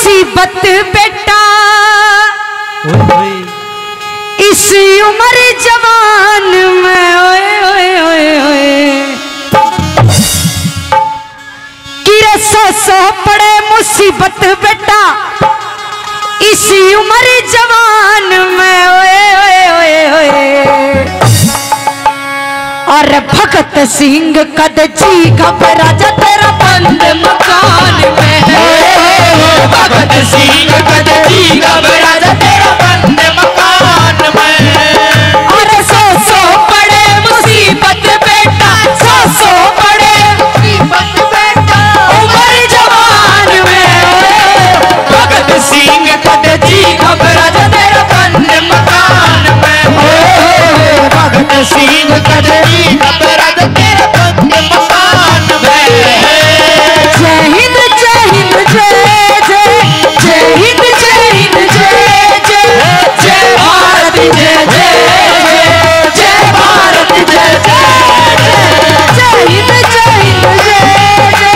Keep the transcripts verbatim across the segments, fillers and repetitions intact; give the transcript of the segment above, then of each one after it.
मुसीबत बेटा, ओए होए। इस उम्र जवान में, ओए, ओए, ओए, ओए। किरे सौ सौ पड़े मुसीबत बेटा, इस उम्र जवान में, ओए, ओए, ओए, ओए। अरे भगत सिंह कद जी घबरा जा तेरा बंद मकान में। भगत सिंह कद जी घबरा जा तेरा बंद मकान में। अरे सौ सौ पड़े मुसीबत बेटा, सौ सौ पड़े मुसीबत बेटा, उम्र जवान में। भगत सिंह कद जी घबरा जा तेरा बंद मकान में। भगत सिंह कद जी घबरा जा तेरा बंद मकान में। जय हिंद, जय हिंद, जय जय, जय हिंद, जय हिंद, जय जय, जय भारत, जय जय, जय भारत, जय जय, जय हिंद, जय हिंद, जय जय,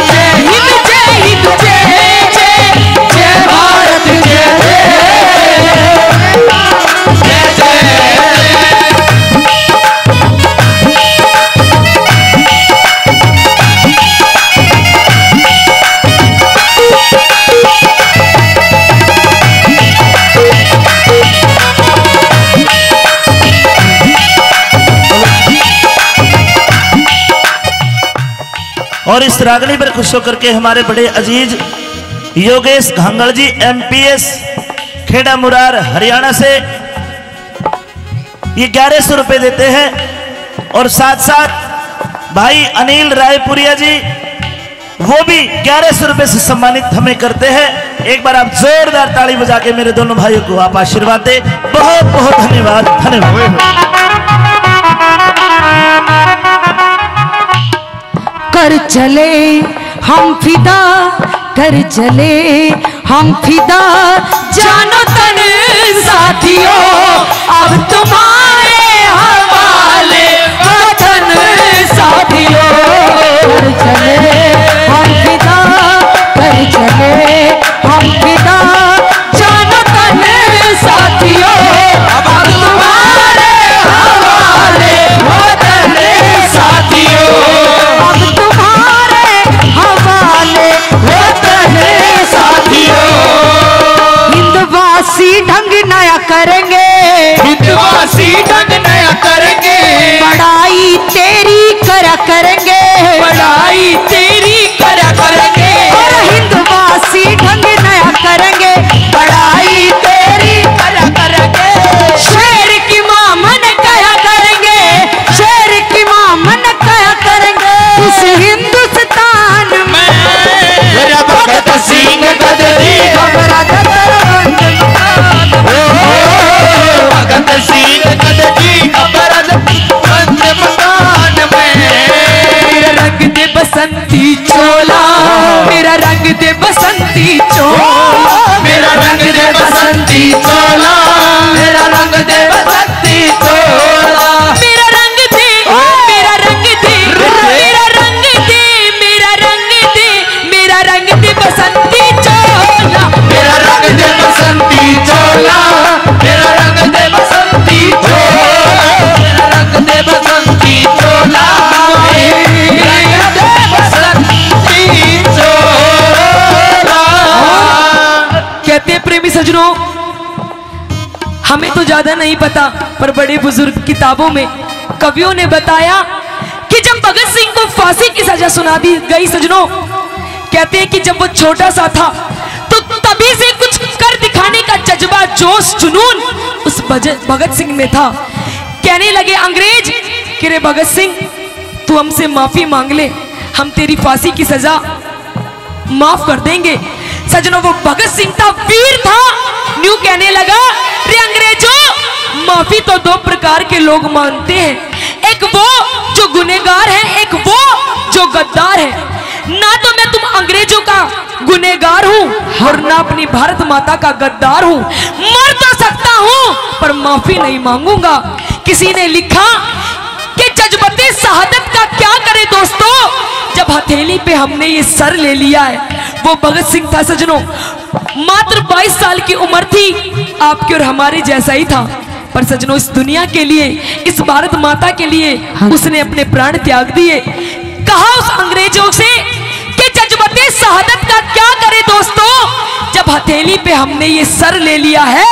जय हिंद, जय हिंद, जय जय, जय भारत, जय जय, जय जय। और इस रागनी पर खुश होकर के हमारे बड़े अजीज योगेश घांगड़ जी, एमपीएस, खेड़ा मुरार, हरियाणा से, ये ग्यारह सौ रुपए देते हैं। और साथ साथ भाई अनिल रायपुरिया जी, वो भी ग्यारह सौ रुपए से सम्मानित हमें करते हैं। एक बार आप जोरदार ताली बजा के मेरे दोनों भाइयों को आप आशीर्वाद दें। बहुत बहुत धन्यवाद, धन्यवाद। कर चले हम फिदा, कर चले हम फिदा, जानो तन साथियों, अब तुम्हारे हवाले वतन साथियों। कर चले हम फिदा, कर चले हम फिदा, जानो तन साथियों, अब तुम्हारे हवाले वतन साथियों। अब तुम्हारे हवाले वतन साथियों। हिंदवासी ढंग नया करेंगे, हिंदवासी ढंग नया करेंगे। बड़ाई तेरी करा करेंगे, बड़ाई तेरी करा करेंगे। और हिंदवासी ढंग नया करेंगे, बड़ाई तेरी करा करेंगे। शेर की माँ मन कहा करेंगे, शेर की माँ मन कहा करेंगे। इस हिंदुस्तान में मेरा भगत सिंह कद जी घबरा जा तेरा बंद मकान। ओ, भगत सिंह कद जी घबरा जा बंद मकान में। मेरा रंग दे बसंती चोला, मेरा रंग दे बसंती चोला, मेरा रंग दे बसंती चोला, मेरा रंग दे बसंती चोला। मेरा रंग दे, मेरा रंग दे, मेरा रंग दे, मेरा रंग दे, मेरा रंग दे बसंती चोला। मेरा रंग दे बसंती चोला, मेरा रंग दे बसंती चोला, मेरा रंग दे बसंती चोला, मेरा रंग दे बसंती चोला। कहते हैं प्रेमी सजनों, हमें तो ज्यादा नहीं पता, पर बड़े बुजुर्ग किताबों में कवियों ने बताया कि जब भगत सिंह को फांसी की सजा सुना दी गई, सजनों, कहते हैं कि जब वो छोटा सा था, तो तभी से कुछ कर दिखाने का जज्बा, जोश, जुनून उस भज-, भगत सिंह में था। कहने लगे अंग्रेज कि रे भगत सिंह, तू हमसे माफी मांग ले, हम तेरी फांसी की सजा माफ कर देंगे। सजनों, वो भगत सिंह था, वीर था, न्यू कहने लगा, रे अंग्रेजों, माफी तो दो प्रकार के लोग मांगते हैं, एक वो जो गुनहगार है, एक वो जो गद्दार है। ना तो मैं तुम अंग्रेजों का गुनहगार हूँ और ना अपनी भारत माता का गद्दार हूँ। मर तो सकता हूँ, पर माफी नहीं मांगूंगा। किसी ने लिखा कि जज्बते शहादत का क्या करे दोस्तों, जब हथेली पे हमने ये सर ले लिया है। वो भगत सिंह था सजनों, मात्र बाईस साल की उम्र थी, आपके और हमारे जैसा ही था, पर सजनों, इस दुनिया के लिए, इस भारत माता के लिए हाँ। उसने अपने प्राण त्याग दिए। कहा उस अंग्रेजों से कि जज्बते शहादत का क्या करे दोस्तों, जब हथेली पे हमने ये सर ले लिया है,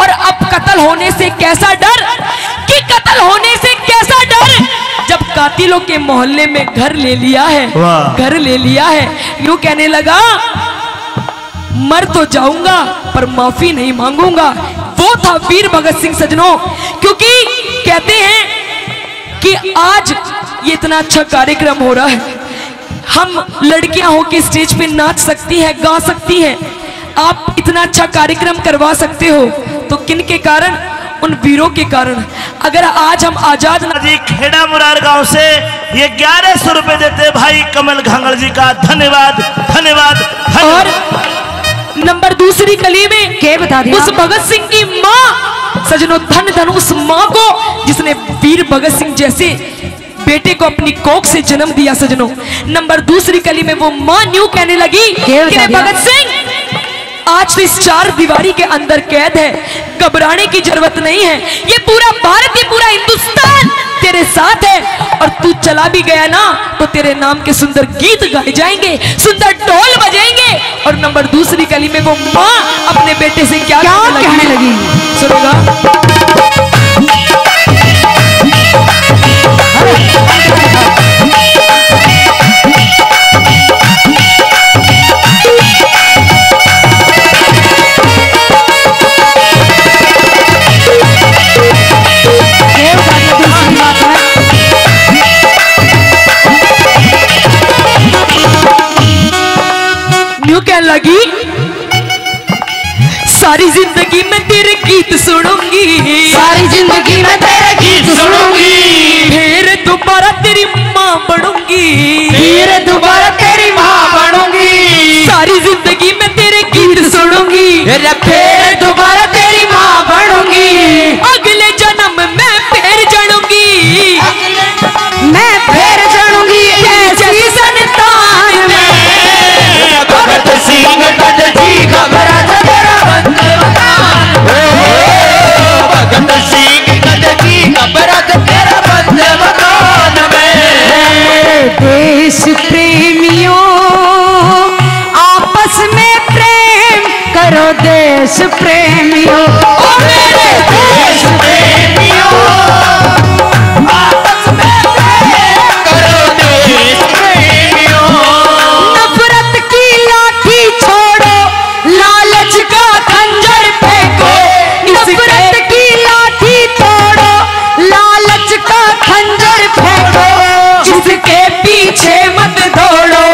और अब कत्ल होने से कैसा डर, कि कत्ल होने से कैसा डर, जब कातिलों के मोहल्ले में घर ले लिया है, वाह। घर ले लिया है। यूं कहने लगा, मर तो जाऊंगा पर माफी नहीं मांगूंगा। वो था वीर भगत सिंह सजनों, क्योंकि कहते हैं कि आज ये इतना अच्छा कार्यक्रम हो रहा है, हम लड़कियां होके स्टेज पे नाच सकती हैं, गा सकती हैं, आप इतना अच्छा कार्यक्रम करवा सकते हो, तो किन के कारण? उन वीरों के कारण। अगर आज हम आजाद ना जी खेड़ा मुरार गांव से ये ग्यारह सौ रुपए देते भाई कमल घांगड़ जी का धन्यवाद, धन्यवाद, धन्यवाद। और नंबर दूसरी कली में के बता दिया? उस भगत सिंह की माँ, सजनों, धन धन उस माँ को जिसने वीर भगत सिंह जैसे बेटे को अपनी कोख से जन्म दिया। सजनों, नंबर दूसरी कली में वो माँ न्यू कहने लगी के बता कि रे दिया? भगत सिंह, आज तो इस चार दीवारी के अंदर कैद है, घबराने की जरूरत नहीं है। ये पूरा भारत, ये पूरा हिंदुस्तान तेरे साथ है, और तू चला भी गया ना, तो तेरे नाम के सुंदर गीत गाए जाएंगे, सुंदर ढोल बजेंगे। और नंबर दूसरी कली में वो माँ अपने बेटे से क्या क्या कहने लगी? कहने लगी? सुनोगा। न्यू कहने लगी, सारी जिंदगी मैं तेरे गीत सुनूंगी, सारी जिंदगी मैं तेरे गीत सुनूंगी। फिर दोबारा तेरी माँ बनूंगी, फिर दोबारा तेरी माँ बनूंगी। सारी जिंदगी मैं तेरे गीत सुनूंगी, अरे फिर दोबारा तेरी माँ बनूंगी। अगले जन्म में फिर जणूंगी, मैं फिर जणूंगी ऐसी संतान में। भगत सिंह कद जी घबरा जा तेरा बंद मकान। ओ, भगत सिंह कद जी घबरा जा तेरा बंद मकान में। देश प्रेमियों, आपस में प्रेम करो देश प्रेमियों, ओ मेरे देश प्रेमियों, आपस में प्रेम करो देश प्रेमियों। नफरत की लाठी छोड़ो, लालच का खंजर फेंको, नफरत की लाठी तोड़ो, लालच का खंजर फेंको, जिसके पीछे मत दौड़ो,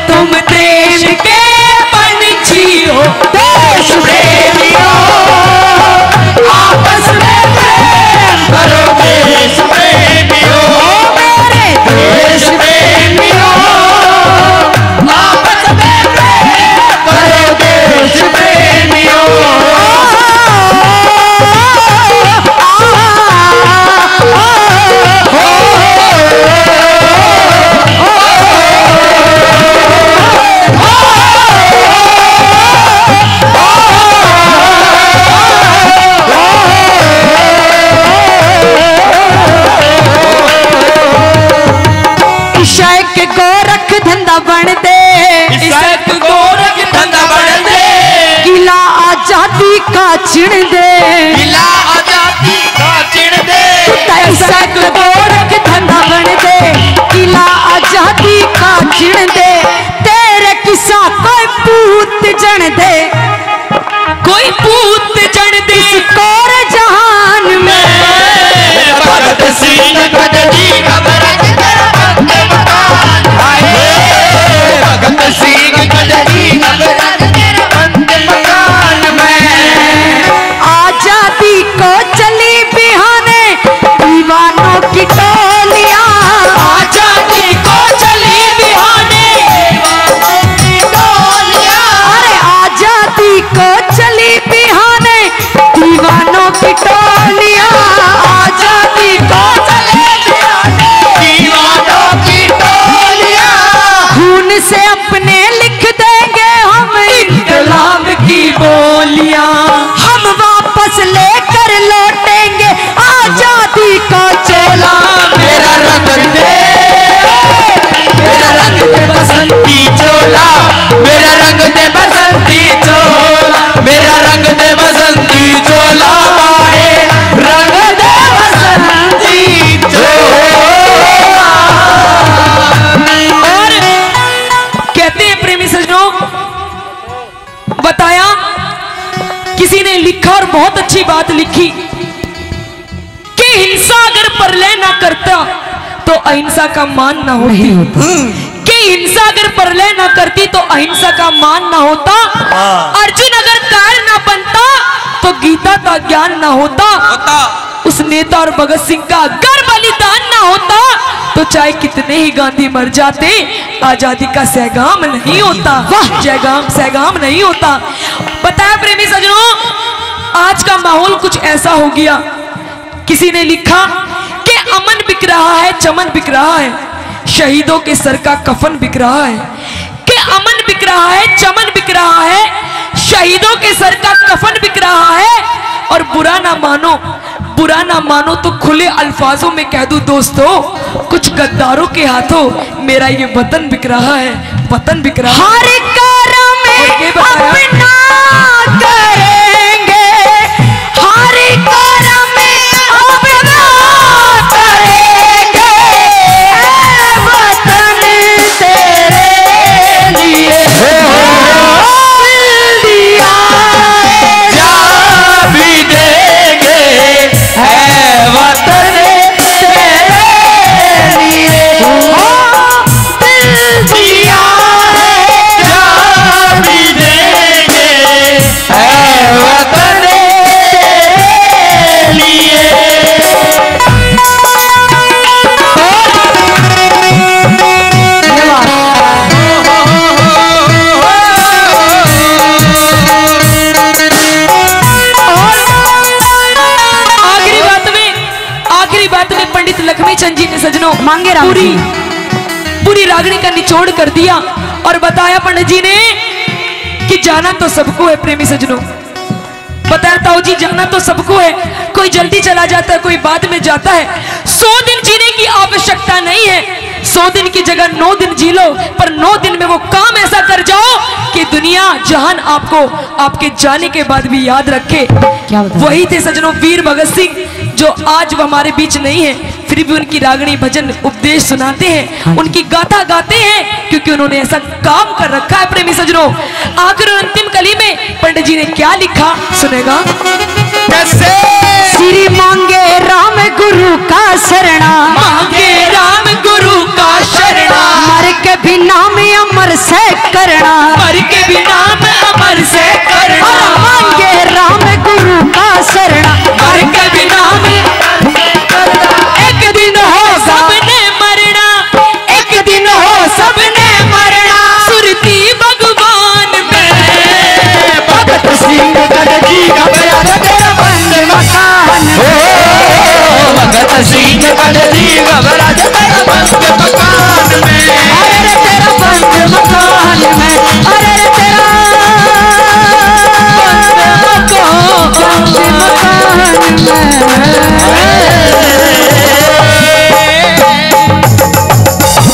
तुम देश के पंछी हो, देश प्रेमियों, आपस में प्रेम करो, देश प्रेमियों, ओ मेरे देश प्रेमियों, आपस में प्रेम करो, देश प्रेमियों। इशाक गोरख धंधा बन दे, इशाक गोरख धंधा बन दे। किला आजादी का चिण दे, किला आजादी का चिण दे। तू तो इशाक गोरख धंधा बन दे, किला आजादी का चिण दे। तेरे किसा कोई पूत जण दे, कोई पूत जण दे। इस कोर जहान में भगत सिंह कद जी घबरा जा तेरा बंद मकान। हाय, भगत सिंह कद जी घबरा जा तेरा बंद मकान में। आजादी को चली बिहाने दीवानों की टोलियां। आजादी को चली बिहाने दीवानों की टोलियां। अरे आजादी को चली बिहाने बहुत अच्छी बात लिखी कि हिंसा अगर प्रलय ना करता तो अहिंसा का मान ना होती। नहीं होता। कि हिंसा अगर प्रलय ना करती तो अहिंसा का मान ना होता। हाँ। अर्जुन अगर काल ना बनता तो गीता का ज्ञान ना होता। होता। उस नेता और भगत सिंह का अगर बलिदान ना होता तो चाहे कितने ही गांधी मर जाते, आजादी का सैगाम नहीं होता। वाह। जयगाम सैगाम नहीं होता। बताया प्रेमी सजनों, आज का माहौल कुछ ऐसा हो गया। किसी ने लिखा कि अमन बिक रहा है, चमन बिक रहा है, शहीदों के सर का कफन बिक रहा है। कि अमन बिक रहा है, चमन बिक रहा है, शहीदों के सर का कफन बिक रहा है। और बुरा ना मानो, बुरा ना मानो तो खुले अल्फाजों में कह दूं दोस्तों, कुछ गद्दारों के हाथों मेरा ये वतन बिक रहा है, वतन बिक रहा है। हर कर्म और ये बताया अपना करेंगे, हर कर्म अपना करेंगे, ऐ वतन तेरे लिए। हो, हो, हो। दिल दिया है, जा भी देंगे, ऐ वतन तेरे लिए। हो, दिल दिया है, जा भी देंगे, ऐ वतन तेरे लिए। आखिरी बात में, आखिरी बात में पंडित लक्ष्मी चंद जी ने, सजनों, मांगे राम पूरी, जी। पूरी रागनी का निचोड़ कर दिया और बताया पंडित जी ने कि जाना तो सबको है, प्रेमी सजनों। बताया ताऊ जी, जाना तो सबको है, कोई जल्दी चला जाता है, कोई बाद में जाता है। सौ दिन जीने की आवश्यकता नहीं है, सौ दिन की जगह नौ दिन जी लो, पर नौ दिन में वो काम ऐसा कर जाओ कि दुनिया जहान आपको आपके जाने के बाद भी याद रखे। क्या बात है। वही थे सजनों वीर भगत सिंह, जो आज वो हमारे बीच नहीं है, फिर भी उनकी रागनी भजन उपदेश सुनाते हैं, हाँ जी। उनकी गाथा गाते हैं, क्योंकि उन्होंने ऐसा काम कर रखा है। प्रेमी सजनों, आखिर और अंतिम कली में पंडित जी ने क्या लिखा, सुनेगा? कैसे? श्री मांगे राम गुरु का शरणा, मांगे राम गुरु का शरणा, मर के भी नाम अमर से करना, मर के भी नाम अमर से करना। अरे मांगे राम गुरु का शरणा, मर के भी नाम अमर से करना। एक दिन हो सबने मरना, एक दिन हो सबने मरना। सुरती भगवान में। भगत सिंह गढ़ जी घबरा रे तेरा बंद मकान में। ओ, भगत सिंह गढ़ जी घबरा रे तेरा बंद मकान में। अरे रे तेरा बंद मकान में, अरे रे तेरा बंद मकान, बंद मकान में।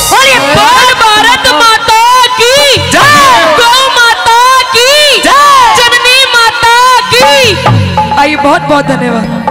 बोलिए, बोल भारत माता की जय। गौ माता की जय। जननी माता की। आइए, बहुत बहुत धन्यवाद।